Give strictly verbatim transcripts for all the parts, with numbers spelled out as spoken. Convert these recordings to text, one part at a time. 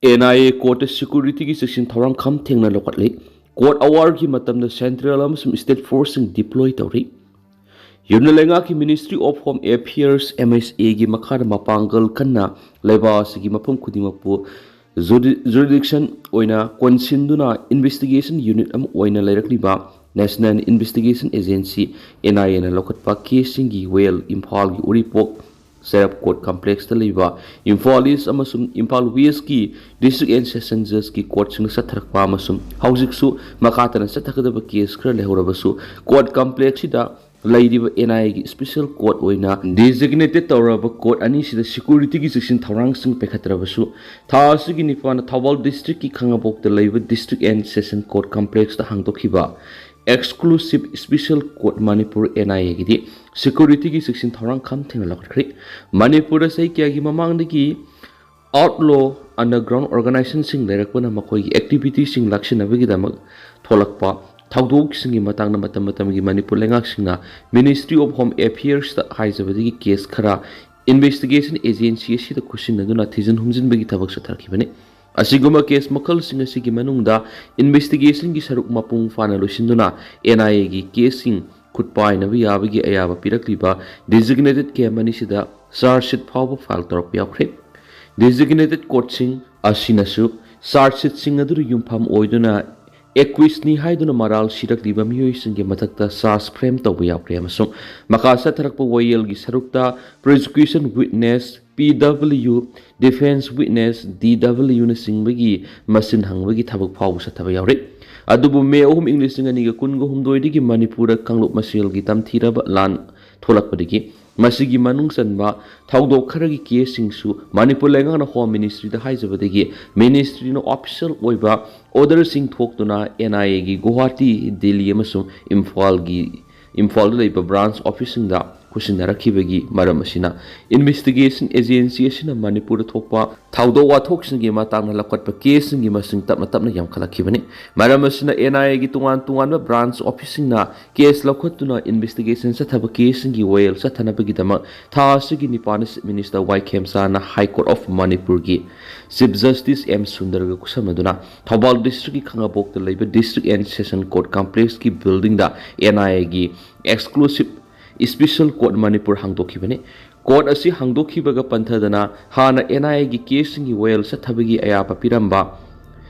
And I A ꯀꯣꯔꯠꯇ ꯁꯦꯀ꯭ꯌꯨꯔꯤꯇꯤꯒꯤ ꯆꯦꯛꯁꯤꯟ ꯊꯧꯔꯥꯡ ꯈꯝ ꯊꯦꯡꯅ ꯂꯧꯈꯠꯂꯤ꯫ ꯀꯣꯔꯠ ꯑꯋꯥꯔꯒꯤ ꯃꯇꯝꯗ ꯁꯦꯟꯇ꯭ꯔꯦꯜ ꯑꯃꯁꯨꯡ ꯁ꯭ꯇꯦꯠ ꯐꯣꯔꯁꯁꯤꯡ ꯗꯤꯄ꯭ꯂꯣꯏ ꯇꯧꯔꯤ꯫ ꯌꯨꯝꯅ ꯂꯩꯉꯥꯛꯀꯤ ministry of home affairs, M S ꯑꯦꯒꯤ ꯃꯈꯥꯗ ꯃꯄꯥꯡꯒꯜ ꯀꯟꯅ ꯂꯩꯕꯥꯛ ꯑꯁꯤꯒꯤ ꯃꯐꯝ ꯈꯨꯗꯤꯡꯃꯛꯄꯨ ꯖꯨꯔꯤ-, ꯖꯨꯔꯤꯗꯤꯛꯁꯟ ꯑꯣꯏꯅ ꯀꯣꯟꯁꯤꯟꯗꯨꯅ ꯏꯟꯚꯦꯁꯇꯤꯒꯦꯁꯟ ꯌꯨꯅꯤꯠ ꯑꯃ ꯑꯣꯏꯅ ꯂꯩꯔꯛꯂꯤꯕ ꯅꯦꯁꯅꯦꯜ ꯏꯟꯚꯦꯁꯇꯤꯒꯦꯁꯟ ꯑꯦꯖꯦꯟꯁꯤ, ꯑꯦꯟ ꯑꯥꯏ ꯑꯦꯅ ꯂꯧꯈꯠꯄ ꯀꯦꯁꯁꯤꯡꯒꯤ ꯋꯦꯜ ꯏꯝꯐꯥꯜꯒꯤ ꯎꯔꯤꯄꯣꯛ ꯆꯩꯔꯞ ꯀꯣꯔꯠ ꯀꯝꯄ꯭ꯂꯦꯛꯁꯇ ꯂꯩꯕ ꯏꯝꯐꯥꯜ ꯏꯁ ꯑꯃꯁꯨꯡ ꯏꯝꯐꯥꯜ ꯋꯦꯁꯀꯤ ꯗꯤꯁꯇ꯭ꯔꯤꯛ ꯑꯦꯟ ꯁꯦꯁꯟ ꯖꯖꯀꯤ ꯀꯣꯔꯠꯁꯤꯡꯗ ꯆꯠꯊꯔꯛꯄ ꯑꯃꯁꯨꯡ ꯍꯧꯖꯤꯛꯁꯨ ꯃꯈꯥ ꯇꯥꯅ ꯆꯠꯊꯒꯗꯕ ꯀꯦꯁ ꯈꯔ ꯂꯩꯍꯧꯔꯕꯁꯨ, ꯀꯣꯔꯠ ꯀꯝꯄ꯭ꯂꯦꯛꯁꯁꯤꯗ ꯂꯩꯔꯤꯕ ꯑꯦꯟ ꯑꯥꯏ ꯑꯦꯒꯤ ꯁ꯭ꯄꯦꯁꯦꯜ ꯀꯣꯔꯠ ꯑꯣꯏꯅ ꯗꯤꯖꯤꯒꯅꯦꯇꯦꯗ ꯇꯧꯔꯕ ꯀꯣꯔꯠ ꯑꯅꯤꯁꯤꯗ ꯁꯦꯀ꯭ꯌꯨꯔꯤꯇꯤꯒꯤ ꯆꯦꯛꯁꯤꯟ ꯊꯧꯔꯥꯡꯁꯤꯡ ꯄꯥꯏꯈꯠꯇ꯭ꯔꯕꯁꯨ, ꯊꯥ ꯑꯁꯤꯒꯤ ꯅꯤꯄꯥꯟꯗ ꯊꯧꯕꯥꯜ ꯗꯤꯁꯇ꯭ꯔꯤꯛꯀꯤ ꯈꯥꯉꯕꯣꯛꯇ ꯂꯩꯕ ꯗꯤꯁꯇ꯭ꯔꯤꯛ ꯑꯦꯟ ꯁꯦꯁꯟ ꯀꯣꯔꯠ ꯀꯝꯄ꯭ꯂꯦꯛꯁꯇ ꯍꯥꯡꯗꯣꯛꯈꯤꯕ exclusive special court Manipur, N I ꯑꯦꯒꯤꯗꯤ ꯁꯦꯀ꯭ꯌꯨꯔꯤꯇꯤꯒꯤ ꯆꯦꯛꯁꯤꯟ ꯊꯧꯔꯥꯡ ꯈꯝ ꯊꯦꯡꯅ ꯂꯧꯈꯠꯈ꯭ꯔꯦ꯫ ꯃꯅꯤꯄꯨꯔꯗ ꯆꯍꯤ ꯀꯌꯥꯒꯤ ꯃꯃꯥꯡꯗꯒꯤ ꯑꯥꯎꯠꯂꯣ ꯑꯟꯗꯔꯒ꯭ꯔꯥꯎꯟ ꯑꯣꯔꯒꯅꯥꯏꯖꯦꯁꯟꯁꯤꯡ ꯂꯩꯔꯛꯄꯅ ꯃꯈꯣꯏꯒꯤ ꯑꯦꯛꯇꯤꯚꯤꯇꯤꯁꯤꯡ ꯂꯥꯛꯁꯤꯟꯅꯕꯒꯤꯗꯃꯛ ꯊꯣꯛꯂꯛꯄ ꯊꯧꯗꯣꯛꯁꯤꯡꯒꯤ ꯃꯇꯥꯡꯗ ꯃꯇꯝ ꯃꯇꯝꯒꯤ ꯃꯅꯤꯄꯨꯔ ꯂꯩꯉꯥꯛꯁꯤꯡꯅ ꯃꯤꯅꯤꯁꯇ꯭ꯔꯤ ꯑꯣꯐ ꯍꯣꯝ ꯑꯦꯐꯤꯌꯔꯁꯇ ꯍꯥꯏꯖꯕꯗꯒꯤ ꯀꯦꯁ ꯈꯔ ꯏꯟꯚꯦꯁꯇꯤꯒꯦꯁꯟ ꯑꯦꯖꯦꯟꯁꯤ ꯑꯁꯤꯗ ꯈꯨꯠꯁꯤꯟꯅꯗꯨꯅ ꯊꯤꯖꯤꯟ ꯍꯨꯝꯖꯤꯟꯕꯒꯤ ꯊꯕꯛ ꯆꯠꯊꯔꯛꯈꯤꯕꯅꯤ꯫ ꯑꯁꯤꯒꯨꯝꯕ ꯀꯦꯁ ꯃꯈꯜꯁꯤꯡ ꯑꯁꯤꯒꯤ ꯃꯅꯨꯡꯗ ꯏꯟꯚꯦꯁꯇꯤꯒꯦꯁꯟꯒꯤ ꯁꯔꯨꯛ ꯃꯄꯨꯡ ꯐꯥꯅ ꯂꯣꯏꯁꯤꯟꯗꯨꯅ ꯑꯦꯟ ꯑꯥꯏ ꯑꯦꯒꯤ ꯀꯦꯁꯁꯤꯡ ꯈꯨꯠ ꯄꯥꯏꯅꯕ ꯌꯥꯕꯒꯤ ꯑꯌꯥꯕ ꯄꯤꯔꯛꯂꯤꯕ ꯗꯤꯖꯤꯒꯅꯦꯇꯦꯗ ꯀꯦꯝꯞ ꯑꯅꯤꯁꯤꯗ ꯆꯥꯔꯖ ꯁꯤꯠ ꯐꯥꯎꯕ ꯐꯥꯏꯜ ꯇꯧꯔꯛꯄ ꯌꯥꯎꯈ꯭ꯔꯦ꯫ ꯗꯤꯖꯤꯒꯅꯦꯇꯦꯗ ꯀꯣꯔꯠꯁꯤꯡ ꯑꯁꯤꯅꯁꯨ ꯆꯥꯔꯖ ꯁꯤꯠꯁꯤꯡ ꯑꯗꯨꯗ ꯌꯨꯝꯐꯝ ꯑꯣꯏꯗꯨꯅ ꯑꯦꯀ꯭ꯋꯤꯁꯅꯤ ꯍꯥꯏꯗꯨꯅ ꯃꯔꯥꯜ ꯁꯤꯔꯛꯂꯤꯕ ꯃꯤꯑꯣꯏꯁꯤꯡꯒꯤ ꯃꯊꯛꯇ ꯆꯥꯔꯖ ꯐ꯭ꯔꯦꯝ ꯇꯧꯕ ꯌꯥꯎꯈ꯭ꯔꯦ ꯑꯃꯁꯨꯡ ꯃꯈꯥ ꯆꯠꯊꯔꯛꯄ ꯋꯥꯌꯦꯜꯒꯤ ꯁꯔꯨꯛꯇ ꯄ꯭ꯔꯣꯁꯤꯀ꯭ꯌꯨꯁꯟ ꯋꯤꯠꯅꯦꯁ, ꯄꯤ ꯗꯕ꯭ꯂꯤꯎ, ꯗꯤꯐꯦꯟꯁ ꯋꯤꯠꯅꯦꯁ, ꯗꯤ ꯗꯕ꯭ꯂꯤꯎꯅꯆꯤꯡꯕꯒꯤ ꯃꯁꯤꯟ ꯍꯪꯕꯒꯤ ꯊꯕꯛ ꯐꯥꯎꯕ ꯆꯠꯊꯕ ꯌꯥꯎꯔꯤ꯫ ꯑꯗꯨꯕꯨ ꯃꯦ ꯑꯍꯨꯝ, ꯏꯪ ꯂꯤꯁꯤꯡ ꯑꯅꯤꯒ ꯀꯨꯟꯒ ꯍꯨꯝꯗꯣꯏꯗꯒꯤ ꯃꯅꯤꯄꯨꯔꯗ ꯀꯥꯡꯂꯨꯞ ꯃꯁꯦꯜꯒꯤ ꯇꯝꯊꯤꯔꯕ ꯂꯥꯟ ꯊꯣꯛꯂꯛꯄꯗꯒꯤ ꯃꯁꯤꯒꯤ ꯃꯅꯨꯡ ꯆꯟꯕ ꯊꯧꯗꯣꯛ ꯈꯔꯒꯤ ꯀꯦꯁꯁꯤꯡꯁꯨ ꯃꯅꯤꯄꯨꯔ ꯂꯩꯉꯥꯛꯅ ꯍꯣꯝ ꯃꯤꯅꯤꯁꯇ꯭ꯔꯤꯗ ꯍꯥꯏꯖꯕꯗꯒꯤ ꯃꯤꯅꯤꯁꯇ꯭ꯔꯤꯅ ꯑꯣꯐꯤꯁꯤꯌꯦꯜ ꯑꯣꯏꯕ ꯑꯣꯔꯗꯔꯁꯤꯡ ꯊꯣꯛꯇꯨꯅ ꯑꯦꯟ ꯑꯥꯏ ꯑꯦꯒꯤ ꯒꯨꯋꯥꯍꯥꯇꯤ, ꯗꯤꯜꯂꯤ ꯑꯃꯁꯨꯡ ꯏꯝꯐꯥꯜꯒꯤ, ꯏꯝꯐꯥꯜꯗ ꯂꯩꯕ ꯕ꯭ꯔꯥꯟꯆ ꯑꯣꯐꯤꯁꯁꯤꯡꯗ ꯈꯨꯠꯁꯤꯟꯅꯔꯛꯈꯤꯕꯒꯤ ꯃꯔꯝ ꯑꯁꯤꯅ ꯏꯟꯚꯦꯁꯇꯤꯒꯦꯁꯟ ꯑꯦꯖꯦꯟꯁꯤ ꯑꯁꯤꯅ ꯃꯅꯤꯄꯨꯔꯗ ꯊꯣꯛꯄ ꯊꯧꯗꯣꯛ ꯋꯥꯊꯣꯛꯁꯤꯡꯒꯤ ꯃꯇꯥꯡꯗ ꯂꯧꯈꯠꯄ ꯀꯦꯁꯁꯤꯡꯒꯤ ꯃꯁꯤꯡ ꯇꯞꯅ ꯇꯞꯅ ꯌꯥꯝꯈꯠꯂꯛꯈꯤꯕꯅꯤ꯫ ꯃꯔꯝ ꯑꯁꯤꯅ ꯑꯦꯟ ꯑꯥꯏ ꯑꯦꯒꯤ ꯇꯣꯉꯥꯟ ꯇꯣꯉꯥꯟꯕ ꯕ꯭ꯔꯥꯟꯁ ꯑꯣꯐꯤꯁꯁꯤꯡꯅ ꯀꯦꯁ ꯂꯧꯈꯠꯇꯨꯅ ꯏꯟꯚꯦꯁꯇꯤꯒꯦꯁꯟ ꯆꯠꯊꯕ ꯀꯦꯁꯁꯤꯡꯒꯤ ꯋꯥꯌꯦꯜ ꯆꯠꯊꯅꯕꯒꯤꯗꯃꯛ ꯊꯥ ꯑꯁꯤꯒꯤ ꯅꯤꯄꯥꯟꯗ ꯆꯤꯐ ꯃꯤꯅꯤꯁꯇꯔ ꯋꯥꯏ ꯈꯦꯝꯆꯥꯅ ꯍꯥꯏ ꯀꯣꯔꯠ ꯑꯣꯐ ꯃꯅꯤꯄꯨꯔꯒꯤ ꯆꯤꯐ ꯖꯁꯇꯤꯁ ꯑꯦꯝ ꯁꯨꯟꯗꯔꯒ ꯈꯨꯠꯁꯝꯅꯗꯨꯅ ꯊꯧꯕꯥꯜ ꯗꯤꯁꯇ꯭ꯔꯤꯛꯀꯤ ꯈꯥꯉꯕꯣꯛꯇ ꯂꯩꯕ ꯗꯤꯁꯇ꯭ꯔꯤꯛ ꯑꯦꯟ ꯁꯦꯁꯟ ꯀꯣꯔꯠ ꯀꯝꯄ꯭ꯂꯦꯛꯁꯀꯤ ꯕꯤꯜꯗꯤꯡꯗ ꯑꯦꯟ ꯑꯥꯏ ꯑꯦꯒꯤ ꯑꯦꯛꯁꯀ꯭ꯂꯨꯁꯤꯞ ꯏꯁꯄꯤꯁꯦꯜ ꯀꯣꯔꯠ ꯃꯅꯤꯄꯨꯔ ꯍꯥꯡꯗꯣꯛꯈꯤꯕꯅꯤ꯫ ꯀꯣꯔꯠ ꯑꯁꯤ ꯍꯥꯡꯗꯣꯛꯈꯤꯕꯒ ꯄꯟꯊꯗꯅ ꯍꯥꯟꯅ ꯑꯦꯟ ꯑꯥꯏ ꯑꯦꯒꯤ ꯀꯦꯁꯁꯤꯡꯒꯤ ꯋꯥꯌꯦꯜ ꯆꯠꯊꯕꯒꯤ ꯑꯌꯥꯕ ꯄꯤꯔꯝꯕ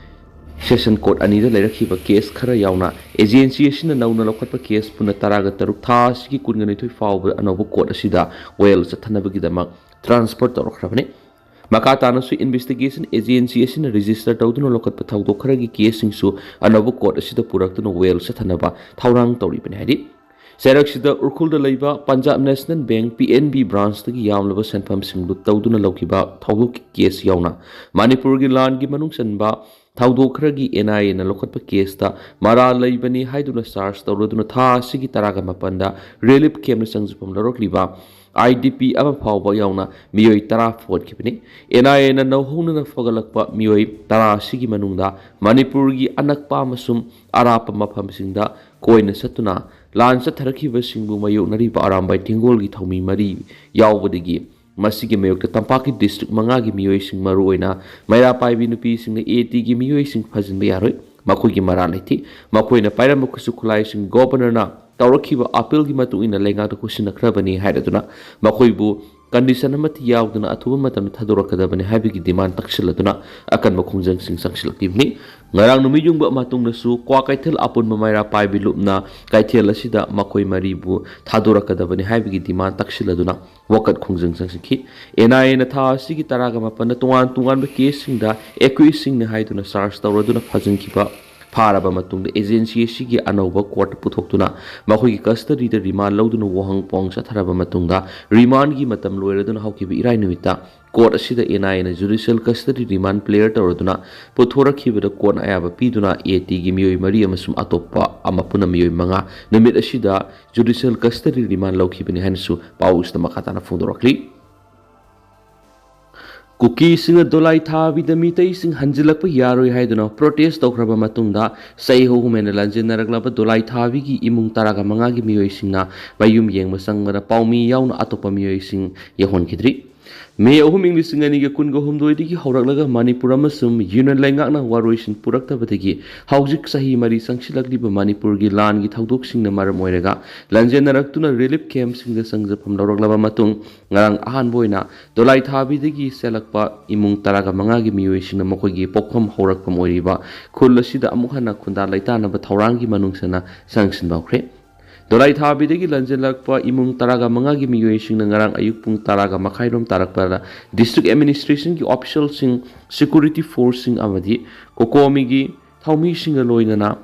ꯁꯦꯁꯟ ꯀꯣꯔꯠ ꯑꯅꯤꯗ ꯂꯩꯔꯛꯈꯤꯕ ꯀꯦꯁ ꯈꯔ ꯌꯥꯎꯅ ꯑꯦꯖꯦꯟꯁꯤ ꯑꯁꯤꯅ ꯅꯧꯅ ꯂꯧꯈꯠꯄ ꯀꯦꯁ ꯄꯨꯟꯅ ꯇꯔꯥꯒ ꯇꯔꯨꯛ ꯊꯥ ꯑꯁꯤꯒꯤ ꯀꯨꯟꯒ ꯅꯤꯊꯣꯏ ꯐꯥꯎꯕꯗ ꯑꯅꯧꯕ ꯀꯣꯔꯠ ꯑꯁꯤꯗ ꯋꯥꯌꯦꯜ ꯆꯠꯊꯅꯕꯒꯤꯗꯃꯛ ꯇ꯭ꯔꯥꯟꯁꯐꯔ ꯇꯧꯔꯛꯈ꯭ꯔꯕꯅꯤ꯫ ꯃꯈꯥ ꯇꯥꯅꯁꯨ ꯏꯟꯚꯦꯁꯇꯤꯒꯦꯁꯟ ꯑꯦꯖꯦꯟꯁꯤ ꯑꯁꯤꯅ ꯔꯦꯖꯤꯁꯇꯔ ꯇꯧꯗꯨꯅ ꯂꯧꯈꯠꯄ ꯊꯧꯗꯣꯛ ꯈꯔꯒꯤ ꯀꯦꯁꯁꯤꯡꯁꯨ ꯑꯅꯧꯕ ꯀꯣꯔꯠ ꯑꯁꯤꯗ ꯄꯨꯔꯛꯇꯨꯅ ꯋꯥꯌꯦꯜ ꯆꯠꯊꯅꯕ ꯊꯧꯔꯥꯡ ꯇꯧꯔꯤꯕꯅꯤ ꯍꯥꯏꯔꯤ꯫ ꯆꯩꯔꯛꯁꯤꯗ ꯎꯔꯈꯨꯜꯗ ꯂꯩꯕ Punjab national bank P N B ꯕ꯭ꯔꯥꯟꯁꯇꯒꯤ ꯌꯥꯝꯂꯕ ꯁꯦꯟꯐꯝꯁꯤꯡ ꯂꯨꯠ ꯇꯧꯗꯨꯅ ꯂꯧꯈꯤꯕ ꯊꯧꯗꯣꯛꯀꯤ ꯀꯦꯁ ꯌꯥꯎꯅ ꯃꯅꯤꯄꯨꯔꯒꯤ ꯂꯥꯟꯒꯤ ꯃꯅꯨꯡ ꯆꯟꯕ ꯊꯧꯗꯣꯛ ꯈꯔꯒꯤ ꯑꯦꯟ ꯑꯥꯏ ꯑꯦꯅ ꯂꯧꯈꯠꯄ ꯀꯦꯁꯇ ꯃꯔꯥꯜ ꯂꯩꯕꯅꯤ ꯍꯥꯏꯗꯨꯅ ꯆꯥꯔꯖ ꯇꯧꯔꯗꯨꯅ ꯊꯥ ꯑꯁꯤꯒꯤ ꯇꯔꯥꯒ ꯃꯥꯄꯟꯗ ꯔꯤꯂꯤꯐ ꯀꯦꯝꯞꯅ ꯆꯪꯖꯐꯝ ꯂꯧꯔꯛꯂꯤꯕ ꯑꯥꯏ ꯗꯤ ꯄꯤ ꯑꯃ ꯐꯥꯎꯕ ꯌꯥꯎꯅ ꯃꯤꯑꯣꯏ ꯇꯔꯥ ꯐꯨꯒꯠꯈꯤꯕꯅꯤ꯫ ꯑꯦꯟ ꯑꯥꯏ ꯑꯦꯅ ꯅꯧꯍꯧꯅꯅ ꯐꯒꯠꯂꯛꯄ ꯃꯤꯑꯣꯏ ꯇꯔꯥ ꯑꯁꯤꯒꯤ ꯃꯅꯨꯡꯗ ꯃꯅꯤꯄꯨꯔꯒꯤ ꯑꯅꯛꯄ ꯑꯃꯁꯨꯡ ꯑꯔꯥꯞꯄ ꯃꯐꯝꯁꯤꯡꯗ ꯀꯣꯏꯅ ꯆꯠꯇꯨꯅ ꯂꯥꯟ ꯆꯠꯊꯔꯛꯈꯤꯕꯁꯤꯡꯕꯨ ꯃꯥꯌꯣꯛꯅꯔꯤꯕ ꯑꯔꯥꯝꯕꯥꯏ ꯇꯦꯡꯒꯣꯜꯒꯤ ꯊꯧꯃꯤ ꯃꯔꯤ ꯌꯥꯎꯕꯗꯒꯤ ꯃꯁꯤꯒꯤ ꯃꯥꯌꯣꯛꯇ ꯇꯝꯄꯥꯛꯀꯤ ꯗꯤꯁꯇ꯭ꯔꯤꯛ ꯃꯉꯥꯒꯤ ꯃꯤꯑꯣꯏꯁꯤꯡ, ꯃꯔꯨꯑꯣꯏꯅ ꯃꯩꯔꯥ ꯄꯥꯏꯕꯤ ꯅꯨꯄꯤꯁꯤꯡꯅ ꯑꯦ ꯇꯤꯒꯤ ꯃꯤꯑꯣꯏꯁꯤꯡ ꯐꯥꯖꯤꯟꯕ ꯌꯥꯔꯣꯏ꯫ ꯃꯈꯣꯏꯒꯤ ꯃꯔꯥꯜ ꯂꯩꯇꯦ꯫ ꯃꯈꯣꯏꯅ ꯄꯥꯏꯔꯝꯕ ꯈꯨꯠꯁꯨ ꯈꯨꯠꯂꯥꯏꯁꯤꯡ ꯒꯣꯚꯔꯅꯔꯅ ꯇꯧꯔꯛꯈꯤꯕ ꯑꯄꯤꯜꯒꯤ ꯃꯇꯨꯡ ꯏꯟꯅ ꯂꯩꯉꯥꯛꯇ ꯈꯨꯠꯁꯤꯟꯅꯈ꯭ꯔꯕꯅꯤ ꯍꯥꯏꯔꯗꯨꯅ ꯃꯈꯣꯏꯕꯨ ꯀꯟꯗꯤꯁꯟ ꯑꯃꯠꯇ ꯌꯥꯎꯗꯅ ꯑꯊꯨꯕ ꯃꯇꯝꯗ ꯊꯥꯗꯣꯔꯛꯀꯗꯕꯅꯤ ꯍꯥꯏꯕꯒꯤ ꯗꯤꯃꯥꯟ ꯇꯛꯁꯤꯜꯂꯗꯨꯅ ꯑꯀꯟꯕ ꯈꯣꯡꯖꯪꯁꯤꯡ ꯆꯪꯁꯤꯜꯂꯛꯂꯤꯕꯅꯤ꯫ ꯉꯔꯥꯡ ꯅꯨꯃꯤꯠ ꯌꯨꯡꯕ ꯃꯇꯨꯡꯗꯁꯨ ꯀ꯭ꯋꯥꯀꯩꯊꯦꯜ ꯑꯄꯨꯟꯕ ꯃꯩꯔꯥ ꯄꯥꯏꯕꯤ ꯂꯨꯞꯅ ꯀꯩꯊꯦꯜ ꯑꯁꯤꯗ ꯃꯈꯣꯏ ꯃꯔꯤꯕꯨ ꯊꯥꯗꯣꯔꯛꯀꯗꯕꯅꯤ ꯍꯥꯏꯕꯒꯤ ꯗꯤꯃꯥꯟ ꯇꯛꯁꯤꯜꯂꯗꯨꯅ ꯋꯥꯀꯠ ꯈꯣꯡꯖꯪ ꯆꯪꯁꯤꯟꯈꯤ꯫ ꯑꯦꯟ ꯑꯥꯏ ꯑꯦꯅ ꯊꯥ ꯑꯁꯤꯒꯤ ꯇꯔꯥꯒ ꯃꯥꯄꯟꯗ ꯇꯣꯉꯥꯟ ꯇꯣꯉꯥꯟꯕ ꯀꯦꯁꯁꯤꯡꯗ ꯑꯦꯀ꯭ꯌꯨꯁꯁꯤꯡꯅꯤ ꯍꯥꯏꯗꯨꯅ ꯆꯥꯔꯖ ꯇꯧꯔꯗꯨꯅ ꯐꯥꯖꯤꯟꯈꯤꯕ ꯐꯥꯔꯕ ꯃꯇꯨꯡꯗ agency ꯑꯁꯤꯒꯤ ꯑꯅꯧꯕ court ꯄꯨꯊꯣꯛꯇꯨꯅ ꯃꯈꯣꯏꯒꯤ custodyꯗ remand ꯂꯧꯗꯨꯅ ꯋꯥꯍꯪ ꯄꯥꯎꯍꯪ ꯆꯠꯊꯔꯕ ꯃꯇꯨꯡꯗ, remand ꯒꯤ ꯃꯇꯝ ꯂꯣꯏꯔꯗꯨꯅ ꯍꯧꯈꯤꯕ ꯏꯔꯥꯏ ꯅꯨꯃꯤꯠꯇ court ꯑꯁꯤꯗ NIA ꯅ judicial custody remand clear ꯇꯧꯔꯗꯨꯅ ꯄꯨꯊꯣꯔꯛꯈꯤꯕꯗ court ꯅ ꯑꯌꯥꯕ ꯄꯤꯗꯨꯅ AT ꯒꯤ ꯃꯤꯑꯣꯏ ꯃꯔꯤ ꯑꯃꯁꯨꯡ ꯑꯇꯣꯞꯄ ꯑꯃ ꯄꯨꯟꯅ ꯃꯤꯑꯣꯏ ꯃꯉꯥ ꯅꯨꯃꯤꯠ ꯑꯁꯤꯗ judicial custody remand ꯂꯧꯈꯤꯕꯅꯤ ꯍꯥꯏꯅꯁꯨ ꯄꯥꯎ ꯑꯁꯤꯗ ꯃꯈꯥ ꯇꯥꯅ ꯐꯣꯡꯗꯣꯔꯛꯂꯤ꯫ ꯀꯨꯀꯤꯁꯤꯡꯅ ꯗꯣꯂꯥꯏ ꯊꯥꯕꯤꯗ ꯃꯤꯇꯩꯁꯤꯡ ꯍꯟꯖꯤꯜꯂꯛꯄ ꯌꯥꯔꯣꯏ ꯍꯥꯏꯗꯨꯅ protest ꯇꯧꯈ꯭ꯔꯕ ꯃꯇꯨꯡꯗ, ꯆꯍꯤ ꯑꯍꯨꯝ ꯍꯦꯟꯅ ꯂꯥꯟꯖꯦꯟꯅꯔꯛꯂꯕ ꯗꯣꯂꯥꯏ ꯊꯥꯕꯤꯒꯤ ꯏꯃꯨꯡ ꯇꯔꯥꯒ ꯃꯉꯥꯒꯤ ꯃꯤꯑꯣꯏꯁꯤꯡꯅ ꯃꯌꯨꯝ ꯌꯦꯡꯕ ꯆꯪꯕꯗ ꯄꯥꯎꯃꯤ ꯌꯥꯎꯅ ꯑꯇꯣꯞꯄ ꯃꯤꯑꯣꯏꯁꯤꯡ ꯌꯧꯍꯟꯈꯤꯗ꯭ꯔꯤ꯫ ꯃꯦ ꯑꯍꯨꯝ, ꯏꯪ ꯂꯤꯁꯤꯡ ꯑꯅꯤꯒ ꯀꯨꯟꯒ ꯍꯨꯝꯗꯣꯏꯗꯒꯤ ꯍꯧꯔꯛꯂꯒ ꯃꯅꯤꯄꯨꯔ ꯑꯃꯁꯨꯡ ꯌꯨꯅꯤꯌꯟ ꯂꯩꯉꯥꯛꯅ ꯋꯥꯔꯣꯏꯁꯤꯟ ꯄꯨꯔꯛꯇꯕꯗꯒꯤ ꯍꯧꯖꯤꯛ ꯆꯍꯤ ꯃꯔꯤ ꯆꯪꯁꯤꯜꯂꯛꯂꯤꯕ ꯃꯅꯤꯄꯨꯔꯒꯤ ꯂꯥꯟꯒꯤ ꯊꯧꯗꯣꯛꯁꯤꯡꯅ ꯃꯔꯝ ꯑꯣꯏꯔꯒ ꯂꯥꯟꯖꯦꯟꯅꯔꯛꯇꯨꯅ relief camp ꯁꯤꯡꯗ ꯆꯪꯖꯐꯝ ꯂꯧꯔꯛꯂꯕ ꯃꯇꯨꯡ, ꯉꯔꯥꯡ ꯑꯍꯥꯟꯕ ꯑꯣꯏꯅ ꯗꯣꯂꯥꯏ ꯊꯥꯕꯤꯗꯒꯤ ꯆꯦꯜꯂꯛꯄ ꯏꯃꯨꯡ ꯇꯔꯥꯒ ꯃꯉꯥꯒꯤ ꯃꯤꯑꯣꯏꯁꯤꯡꯅ ꯃꯈꯣꯏꯒꯤ ꯄꯣꯛꯐꯝ ꯍꯧꯔꯛꯐꯝ ꯑꯣꯏꯔꯤꯕ ꯈꯨꯜ ꯑꯁꯤꯗ ꯑꯃꯨꯛ ꯍꯟꯅ ꯈꯨꯟꯗꯥ ꯂꯩꯇꯥꯅꯕ ꯊꯧꯔꯥꯡꯒꯤ ꯃꯅꯨꯡ ꯆꯟꯅ ꯆꯪꯁꯤꯟꯕ ꯍꯧꯈ꯭ꯔꯦ꯫ ꯗꯣꯂꯥꯏ ꯊꯥꯕꯤꯗꯒꯤ ꯂꯥꯟꯖꯦꯜꯂꯛꯄ ꯏꯃꯨꯡ ꯇꯔꯥꯒ ꯃꯉꯥꯒꯤ ꯃꯤꯑꯣꯏꯁꯤꯡꯅ ꯉꯔꯥꯡ ꯑꯌꯨꯛ ꯄꯨꯡ ꯇꯔꯥꯒ ꯃꯈꯥꯏꯔꯣꯝ ꯇꯥꯔꯛꯄꯗ district administration ꯒꯤ official ꯁꯤꯡ, security force ꯁꯤꯡ ꯑꯃꯗꯤ ꯀꯣꯀꯣꯃꯤꯒꯤ ꯊꯧꯃꯤꯁꯤꯡꯒ ꯂꯣꯏꯅꯅ